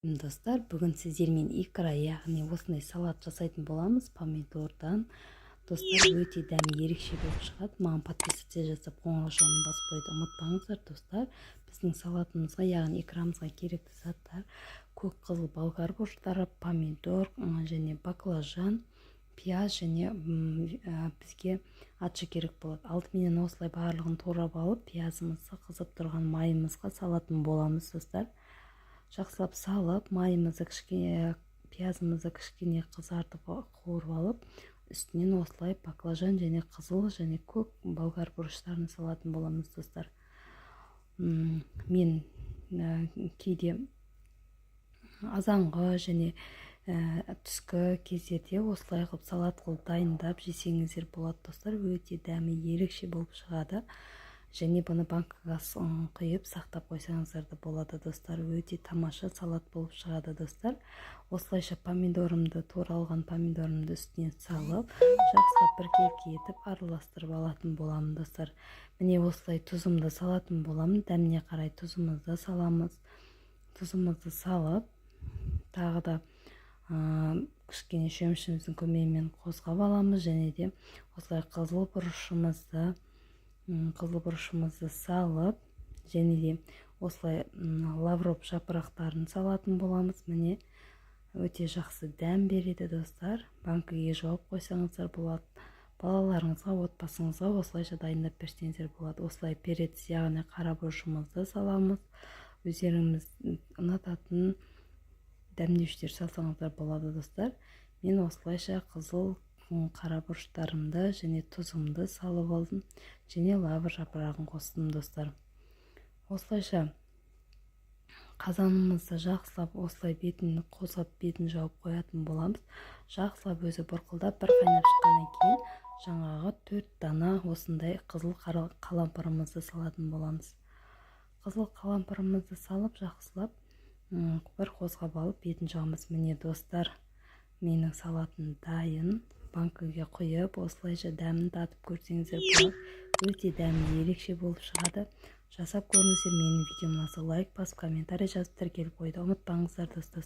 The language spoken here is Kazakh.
Достар, бүгін сіздермен икра, яғни осындай салат жасайтын боламыз помидордан. Достар, өте дәмі ерекше болып шығады. Маған подписаться жасап, қоңыраушаны басып қоюды ұмытпаңыздар. Достар, біздің салатымызға, яғни икрамызға керекті заттар: көк, қызыл болгар бұрыштары, помидор және баклажан, пияз және бізге аджа керек болады. Алдыменен осылай барлығын турап алып, пиязымызды қызып тұрған майымызға салатын боламыз. Достар, жақсылап салып, майымызды кішкене, пиязымызды кішкене қызартып, қуырып алып, үстінен осылай баклажан және қызыл және көк болгар бұрыштарын салатын боламыз. Достар, мен кейде азанғы және түскі кездерде осылай қылып салат қылып дайындап жесеңіздер болады. Достар, өте дәмі ерекше болып шығады және бұны банкаға құйып сақтап қойсаңыздар да болады. Достар, өте тамаша салат болып шығады. Достар, осылайша помидорымды, туралған помидорымды үстіне салып, жақсылап біркелкі етіп араластырып алатын боламын. Достар, міне, осылай тұзымды салатын боламын. Дәміне қарай тұзымызды саламыз. Тұзымызды салып, тағы да кішкене шөмішіміздің көмегімен қозғап аламыз және де осылай қызыл бұрышымызды салып, және де осылай лавров жапырақтарын салатын боламыз. Міне, өте жақсы дәм береді. Достар, банкіге жауып қойсаңыздар болады. Балаларыңызға, отбасыңызға осылайша дайындап берсеңіздер болады. Осылай перец, яғни қара бұрышымызды саламыз. Өздеріңіз ұнататын дәмдеуіштер салсаңыздар болады. Достар, мен осылайша қызыл, қара бұрыштарымды және тұзымды салып алдым және лавр жапырағын қостым. Достар, осылайша қазанымызды жақсылап осылай бетін қозғап, бетін жауып қоятын боламыз. Жақсылап өзі бұрқылдап, бір қайнап шыққаннан кейін жаңағы төрт дана осындай қызыл қалампырымызды салатын боламыз. Қызыл қалампырымызды салып, жақсылап бір қозғап алып, бетін жауамыз. Міне, достар, менің салатым дайын. Банкіге құйып, осылайша дәмін татып көрсеңіздер болады. Өте дәмі ерекше болып шығады. Жасап көріңіздер. Менің видеом ұнаса, лайк басып, комментарий жазып, тіркеліп қоюды ұмытпаңыздар, достар.